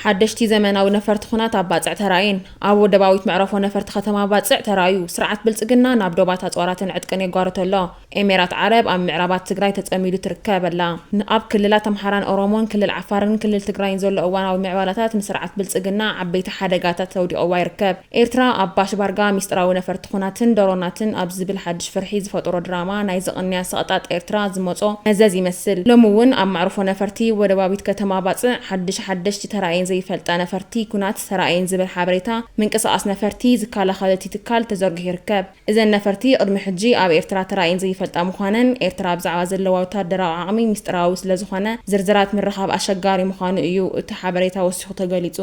ሓደሽቲ ዘመናዊ ነፈርቲ ኹናት ኣብ ባጽዕ ተራእየን። ኣብ ወደባዊት መዕረፎ ነፈርቲ ከተማ ባጽዕ ተራእዩ። ስርዓት ብልጽግና ናብ ዶባት ኣጽዋራትን ዕጥቅን የጓርቶ ኣሎ። ኤሜራት ዓረብ ኣብ ምዕራባት ትግራይ ተጸሚዱ ትርከብ ኣላ። ን-፣ ኣብ ክልላት ኣምሓራን ኦሮሞን ክልል ዓፋርን ክልል ትግራይን ዘሎ እዋናዊ ምዕባላታት ንስርዓት ብልጽግና ዓበይቲ ሓደጋታት ተውዲቕዋ ይርከብ። ኤርትራ ኣብ ባሽ ባርጋ ሚስጥራዊ ነፈርቲ ኹናትን ደሮናትን ኣብ ዝብል ሓድሽ ፍርሒ ዝፈጠሮ ድራማ ናይዚ ቅንያ ሰቕጣጥ ኤርትራ ዝመጾ መዘዝ ይመስል። ሎሚ እውን ኣብ መዕርፎ ነፈርቲ ወደባዊት ከተማ ባጽዕ ሓድሽ ሓደሽቲ ተራእየን ዘይፈልጣ ነፈርቲ ኩናት ተራእየን ዝብል ሓበሬታ ምንቅስቓስ ነፈርቲ ዝከላኸል እቲ ትካል ተዘርጊሑ ይርከብ። እዘን ነፈርቲ ቅድሚ ሕጂ ኣብ ኤርትራ ተራእየን ዘይፈልጣ ምዃነን ኤርትራ ብዛዕባ ዘለዋ ወታደራዊ ዓቕሚ ሚስጥራዊ ስለዝኾነ ዝርዝራት ምርኻብ ኣሸጋሪ ምዃኑ እዩ እቲ ሓበሬታ ወሲኹ ተገሊጹ።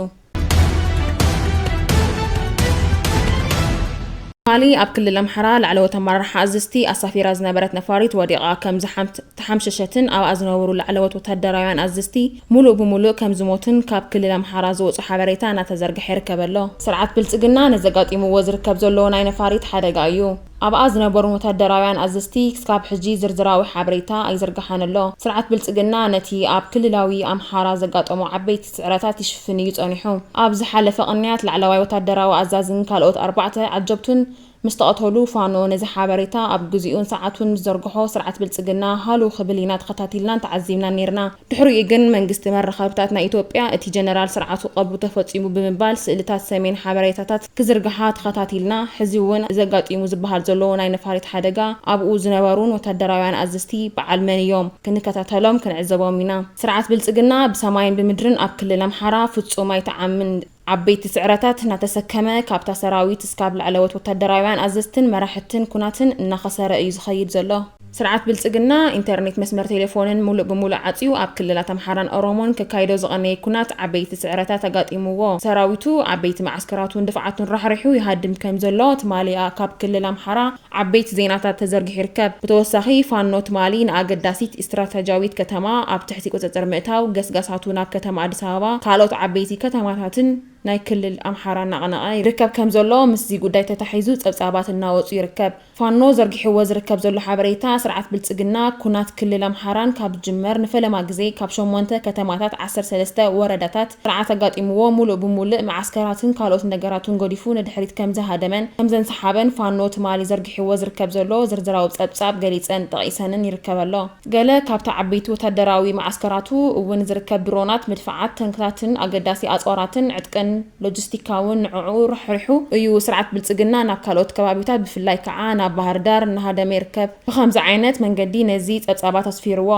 ትማሊ ኣብ ክልል ኣምሓራ ላዕለዎት ኣመራርሓ ኣዘዝቲ ኣሳፊራ ዝነበረት ነፋሪት ወዲቓ ከም ዝሓምት-፣ ተሓምሸሸትን ኣብኣ ዝነበሩ ላዕለዎት ወታደራውያን ኣዘዝቲ ሙሉእ ብሙሉእ ከም ዝሞቱን ካብ ክልል ኣምሓራ ዝወጹ ሓበሬታ እናተዘርግሐ ይርከብ ኣሎ። ስርዓት ብልጽግና ነዘጋጢምዎ ዝርከብ ዘሎ ናይ ነፋሪት ሓደጋ እዩ። ኣብኣ ዝነበሩ ወታደራውያን ኣዘዝቲ ክስካብ ሕጂ ዝርዝራዊ ሓበሬታ ኣይዘርግሓን ኣሎ። ስርዓት ብልጽግና ነቲ ኣብ ክልላዊ ኣምሓራ ዘጋጠሞ ዓበይቲ ስዕረታት ይሽፍን እዩ ጸኒሑ። ኣብ ዝሓለፈ ቅንያት ላዕለዋይ ወታደራዊ ኣዛዝን ካልኦት ኣርባዕተ ዓጀብቱን ምስ ተቐተሉ ፋኖ ነዚ ሓበሬታ ኣብ ግዚኡን ሰዓቱን ምስ ዘርግሖ ስርዓት ብልጽግና ሃሉ ክብል ኢና ተኸታቲልናን ተዓዚብናን ኔርና። ድሕሪኡ ግን መንግስቲ መራኸብታት ናይ ኢትዮጵያ እቲ ጀነራል ስርዓቱ ቀብሩ ተፈጺሙ ብምባል ስእልታት ሰሜን ሓበሬታታት ክዝርግሓ ተኸታቲልና። ሕዚ እውን ዘጋጢሙ ዝበሃል ዘሎ ናይ ነፋሪት ሓደጋ ኣብኡ ዝነበሩን ወታደራውያን ኣዘዝቲ በዓል መን እዮም ክንከታተሎም ክንዕዘቦም ኢና። ስርዓት ብልጽግና ብሰማይን ብምድርን ኣብ ክልል ኣምሓራ ፍጹም ኣይተዓምን። ዓበይቲ ስዕረታት እናተሰከመ ካብታ ሰራዊት እስካብ ላዕለዎት ወታደራውያን ኣዘዝትን መራሕትን ኩናትን እናኸሰረ እዩ ዝኸይድ ዘሎ። ስርዓት ብልጽግና ኢንተርኔት መስመር ቴሌፎንን ሙሉእ ብሙሉእ ዓጽዩ ኣብ ክልላት ኣምሓራን ኦሮሞን ከካይዶ ዝቐነየ ኩናት ዓበይቲ ስዕረታት ኣጋጢምዎ። ሰራዊቱ ዓበይቲ መዓስከራቱን ድፍዓቱን ራሕሪሑ ይሃድም ከም ዘሎ ትማሊ ካብ ክልል ኣምሓራ ዓበይቲ ዜናታት ተዘርጊሑ ይርከብ። ብተወሳኺ ፋኖ ትማሊ ንኣገዳሲት ስትራተጂያዊት ከተማ ኣብ ትሕቲ ቁጽጽር ምእታው፣ ገስጋሳቱ ናብ ከተማ ኣዲስ ኣበባ ካልኦት ዓበይቲ ከተማታትን ናይ ክልል ኣምሓራ እናቐነቐ ይርከብ ከም ዘሎ ምስዚ ጉዳይ ተታሒዙ ጸብጻባት እናወጹ ይርከብ። ፋኖ ዘርጊሕዎ ዝርከብ ዘሎ ሓበሬታ፣ ስርዓት ብልጽግና ኩናት ክልል ኣምሓራን ካብ ዝጅመር ንፈለማ ግዜ ካብ ሸሞንተ ከተማታት ዓሰርተ ሰለስተ ወረዳታት ስርዓት ኣጋጢምዎ ሙሉእ ብሙሉእ መዓስከራትን ካልኦት ነገራቱን ገዲፉ ንድሕሪት ከም ዝሃደመን ከም ዘንሰሓበን ፋኖ ትማሊ ዘርጊሕዎ ዝርከብ ዘሎ ዝርዝራዊ ጸብጻብ ገሊጸን ጠቒሰንን ይርከበሎ። ገለ ካብቲ ዓበይቲ ወታደራዊ መዓስከራቱ እውን ዝርከብ ድሮናት፣ ምድፍዓት፣ ታንክታትን ኣገዳሲ ኣጽዋራትን ዕጥቅን ሎጂስቲካውን ንዕኡ ርሕሪሑ እዩ። ስርዓት ብልጽግና ናብ ካልኦት ከባቢታት ብፍላይ ከዓ ናብ ባህር ዳር እናሃደመ ይርከብ። ብኸምዚ ዓይነት መንገዲ ነዚ ጸብጻባት ኣስፊርዎ።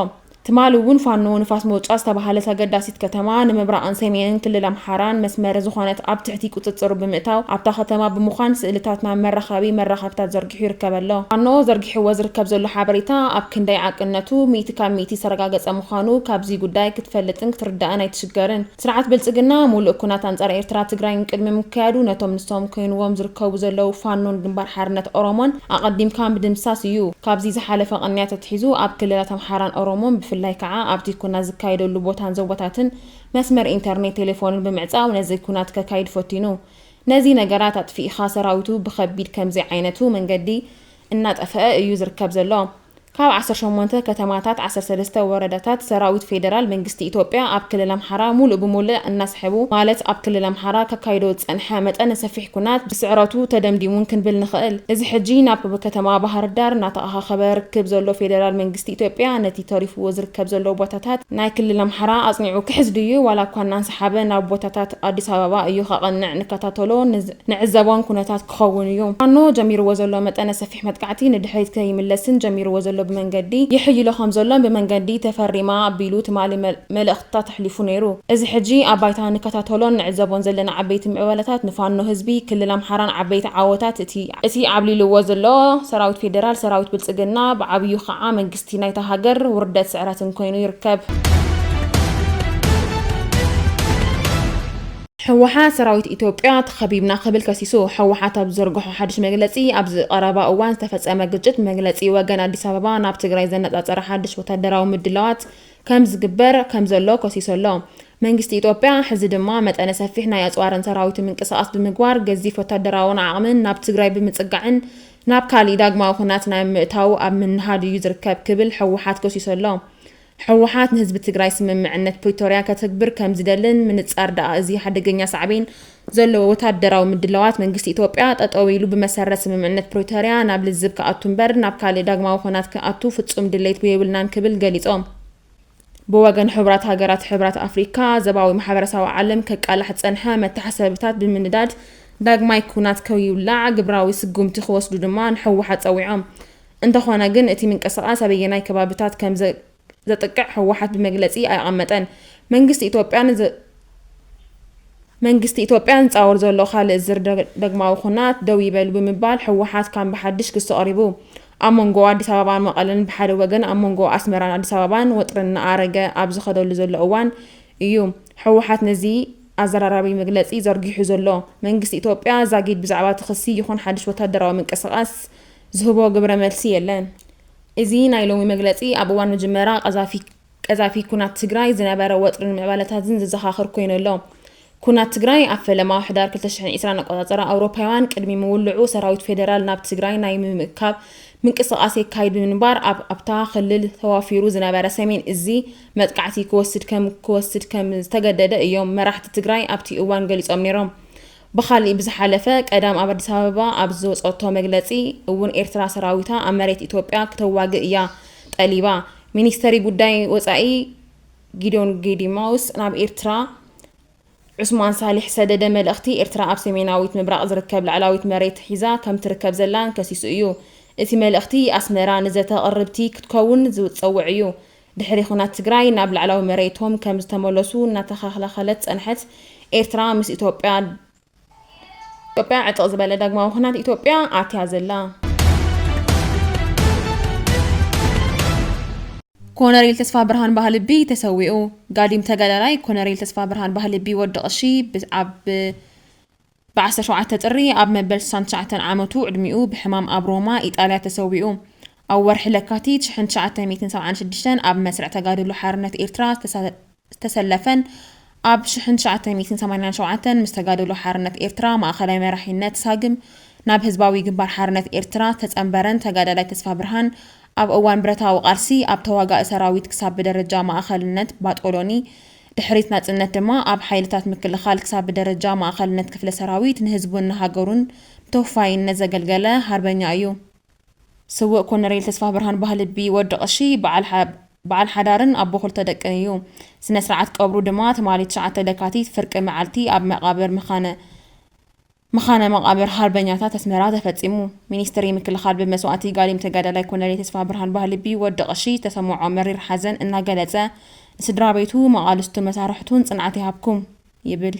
ትማሊ እውን ፋኖ ንፋስ መውጫ ዝተባህለት ኣገዳሲት ከተማ ንምብራቕን ሰሜንን ክልል ኣምሓራን መስመር ዝኾነት ኣብ ትሕቲ ቁጽጽሩ ብምእታው ኣብታ ከተማ ብምዃን ስእልታት ናብ መራኸቢ መራኸብታት ዘርጊሑ ይርከብ ኣሎ። ፋኖ ዘርጊሕዎ ዝርከብ ዘሎ ሓበሬታ ኣብ ክንደይ ዓቅነቱ ሚእቲ ካብ ሚእቲ ዝተረጋገጸ ምዃኑ ካብዚ ጉዳይ ክትፈልጥን ክትርዳእን ኣይትሽገርን። ስርዓት ብልጽግና ሙሉእ ኩናት ኣንጻር ኤርትራ ትግራይን ቅድሚ ምክያዱ ነቶም ንሶም ኮይንዎም ዝርከቡ ዘለዉ ፋኖን ግንባር ሓርነት ኦሮሞን ኣቐዲምካ ምድምሳስ እዩ። ካብዚ ዝሓለፈ ቅንያት ኣትሒዙ ኣብ ክልላት ኣምሓራን ኦሮሞን ብፍላይ ከዓ ኣብቲ ኩናት ዝካየደሉ ቦታን ዞቦታትን መስመር ኢንተርኔት ቴሌፎንን ብምዕጻው ነዚ ኩናት ከካይድ ፈቲኑ። ነዚ ነገራት ኣጥፊእኻ ሰራዊቱ ብኸቢድ ከምዚ ዓይነቱ መንገዲ እናጠፈአ እዩ ዝርከብ ዘሎ። ካብ ዓሰርተ ሸሞንተ ከተማታት ዓሰርተ ሰለስተ ወረዳታት ሰራዊት ፌደራል መንግስቲ ኢትዮጵያ ኣብ ክልል ኣምሓራ ሙሉእ ብሙሉእ እናስሐቡ ማለት ኣብ ክልል ኣምሓራ ከካይዶ ዝጸንሐ መጠነ ሰፊሕ ኩናት ብስዕረቱ ተደምዲሙን ክንብል ንኽእል። እዚ ሕጂ ናብ ከተማ ባህር ዳር እናተኣኻኸበ ርክብ ዘሎ ፌደራል መንግስቲ ኢትዮጵያ ነቲ ተሪፍዎ ዝርከብ ዘሎ ቦታታት ናይ ክልል ኣምሓራ ኣጽኒዑ ክሕዝ ድዩ ዋላ እኳ እናንሰሓበ ናብ ቦታታት ኣዲስ ኣበባ እዩ ከቐንዕ ንከታተሎ ንዝ-፣ ንዕዘቦን ኩነታት ክኸውን እዩ። ፋኖ ጀሚርዎ ዘሎ መጠነ ሰፊሕ መጥቃዕቲ ንድሕሪት ከይምለስን ጀሚርዎ ዘሎ ብመንገዲ ይሕይሎ ከም ዘሎን ብመንገዲ ተፈሪማ ኣቢሉ ትማሊ መል-፣ መልእኽትታት ኣሕሊፉ ነይሩ። እዚ ሕጂ ኣብ ባይታ ንከታተሎን ንዕዘቦን ዘለና ዓበይቲ ምዕባለታት ንፋኖ ህዝቢ ክልል ኣምሓራን ዓበይቲ ዓወታት እቲ፣ እቲ ዓብሊልዎ ዘሎ ሰራዊት ፌደራል ሰራዊት ብልጽግና ብዓብዩ ከዓ መንግስቲ ናይታ ሃገር ውርደት ስዕረትን ኮይኑ ይርከብ። ህወሓት ሰራዊት ኢትዮጵያ ተኸቢብና ክብል ከሲሱ። ህወሓት ኣብ ዝዘርግሖ ሓድሽ መግለፂ፣ ኣብዚ ቀረባ እዋን ዝተፈጸመ ግጭት መግለፂ ወገን ኣዲስ ኣበባ ናብ ትግራይ ዘነጻጸረ ሓድሽ ወታደራዊ ምድላዋት ከም ዝግበር ከም ዘሎ ከሲሱ ኣሎ። መንግስቲ ኢትዮጵያ ሕዚ ድማ መጠነ ሰፊሕ ናይ ኣጽዋርን ሰራዊትን ምንቅስቓስ ብምግባር ገዚፍ ወታደራውን ዓቕምን ናብ ትግራይ ብምጽጋዕን ናብ ካሊእ ዳግማዊ ኩናት ናይ ምእታው ኣብ ምንሃድ እዩ ዝርከብ ክብል ህወሓት ከሲሱ ኣሎ። ህወሓት ንህዝቢ ትግራይ ስምምዕነት ፕሪቶርያ ከተግብር ከም ዝደልን ምንጻር ደኣ እዚ ሓደገኛ ሳዕቤን ዘለዎ ወታደራዊ ምድላዋት መንግስቲ ኢትዮጵያ ጠጠው ኢሉ ብመሰረት ስምምዕነት ፕሪቶርያ ናብ ልዝብ ክኣቱ እምበር ናብ ካልእ ዳግማዊ ኹናት ክኣቱ ፍጹም ድሌት የብልናን ክብል ገሊጾም። ብወገን ሕቡራት ሃገራት፣ ሕብራት ኣፍሪካ፣ ዘባዊ ማሕበረሰብ ዓለም ከቃላሕ ዝጸንሐ መተሓሰብታት ብምንዳድ ዳግማይ ኩናት ከይውላዕ ግብራዊ ስጉምቲ ክወስዱ ድማ ንሕወሓት ጸዊዖም። እንተኾነ ግን እቲ ምንቅስቃስ ኣበየናይ ከባብታት ከም ዘጥቅዕ ህወሓት ብመግለጺ ኣየቐመጠን። መንግስቲ ኢትዮጵያ ንዘ መንግስቲ ኢትዮጵያ ንጻወር ዘሎ ካልእ ዝር ደግማዊ ኩናት ደው ይበሉ ብምባል ህወሓት ካም ብሓድሽ ክሱ ቀሪቡ። ኣብ መንጎ ኣዲስ ኣበባን መቐለን ብሓደ ወገን ኣብ መንጎ ኣስመራን ኣዲስ ኣበባን ወጥሪ እናኣረገ ኣብ ዝኸደሉ ዘሎ እዋን እዩ ህወሓት ነዚ ኣዘራራቢ መግለጺ ዘርጊሑ ዘሎ። መንግስቲ ኢትዮጵያ ዛጊድ ብዛዕባ እቲ ክሲ ይኹን ሓድሽ ወታደራዊ ምንቅስቃስ ዝህቦ ግብረ መልሲ የለን። እዚ ናይ ሎሚ መግለጺ ኣብ እዋን ምጅመራ ቀዛፊ ቀዛፊ ኩናት ትግራይ ዝነበረ ወጥርን ምዕባለታትን ዝዘኻኽር ኮይኑ ኣሎ። ኩናት ትግራይ ኣብ ፈለማ ሕዳር ክልተ ሽሕን ዕስራን ኣቆጻጽራ ኣውሮፓውያን ቅድሚ ምውልዑ ሰራዊት ፌደራል ናብ ትግራይ ናይ ምምእካብ ምንቅስቃስ የካይድ ብምንባር ኣብ ኣብታ ክልል ተዋፊሩ ዝነበረ ሰሜን እዚ መጥቃዕቲ ክወስድ ከም ክወስድ ከም ዝተገደደ እዮም መራሕቲ ትግራይ ኣብቲ እዋን ገሊጾም ነይሮም። ብኻሊእ ብዝሓለፈ ቀዳም ኣብ ኣዲስ ኣበባ ኣብ ዝወፀቶ መግለፂ እውን ኤርትራ ሰራዊታ ኣብ መሬት ኢትዮጵያ ክተዋግእ እያ ጠሊባ። ሚኒስተሪ ጉዳይ ወፃኢ ጊዶን ጌዲማውስ ናብ ኤርትራ ዑስማን ሳሊሕ ሰደደ መልእኽቲ ኤርትራ ኣብ ሰሜናዊት ምብራቕ ዝርከብ ላዕላዊት መሬት ሒዛ ከም ትርከብ ዘላን ከሲሱ እዩ። እቲ መልእኽቲ ኣስመራ ንዘተ ቅርብቲ ክትከውን ዝፀውዕ እዩ። ድሕሪ ኹናት ትግራይ ናብ ላዕላዊ መሬቶም ከም ዝተመለሱ እናተኸላኸለት ፀንሐት ኤርትራ ምስ ኢትዮጵያ ኢትዮጵያ ዕጥቕ ዝበለ ዳግማዊ ኹናት ኢትዮጵያ ኣትያ ዘላ። ኮነሬል ተስፋ ብርሃን ባህልቢ ተሰዊኡ። ጋዲም ተጋዳላይ ኮነሬል ተስፋ ብርሃን ባህልቢ ወዲ ቐሺ ብ- ኣብ ብ ዓሰርተ ሸውዓተ ጥሪ ኣብ መበል ስሳን ትሽዓተን ዓመቱ ዕድሚኡ ብሕማም ኣብ ሮማ ኢጣልያ ተሰዊኡ። ኣብ ወርሒ ለካቲት ሽሕን ትሽዓተ ሚእትን ሰብዓን ሽዱሽተን ኣብ መስርዕ ተጋድሎ ሓርነት ኤርትራ ዝተሳ- ዝተሰለፈን ኣብ ሽሕን ትሽዓተ ሚእትን ሰማንያን ሸውዓተን ምስ ተጋድሎ ሓርነት ኤርትራ ማእኸላይ መራሒነት ሳግም ናብ ህዝባዊ ግንባር ሓርነት ኤርትራ ዝተጸንበረን ተጋዳላይ ተስፋ ብርሃን ኣብ እዋን ብረታዊ ቃልሲ ኣብ ተዋጋኢ ሰራዊት ክሳብ ብደረጃ ማእኸልነት ባጦሎኒ ድሕሪት ናጽነት ድማ ኣብ ሓይልታት ምክልኻል ክሳብ ብደረጃ ማእኸልነት ክፍለ ሰራዊት ንህዝቡን ንሃገሩን ብተወፋይነት ዘገልገለ ሃርበኛ እዩ። ስውእ ኮነሬል ተስፋ ብርሃን ባህልቢ ወዲ ቐሺ በዓል ሓ- በዓል ሓዳርን ኣቦ ክልተ ደቅን እዩ። ስነ ስርዓት ቀብሩ ድማ ትማሊ ትሽዓተ ለካቲት ፍርቂ መዓልቲ ኣብ መቓብር መኻነ መኻነ መቓብር ሃርበኛታት ኣስመራ ተፈጺሙ። ሚኒስትሪ ምክልኻል ብመስዋእቲ ጋዲም ተጋዳላይ ኮነሬል ተስፋ ብርሃን ባህልቢ ወዲ ቐሺ ዝተሰምዖ መሪር ሓዘን እናገለጸ ንስድራ ቤቱ መቓልስቱን መሳርሕቱን ጽንዓት ይሃብኩም ይብል።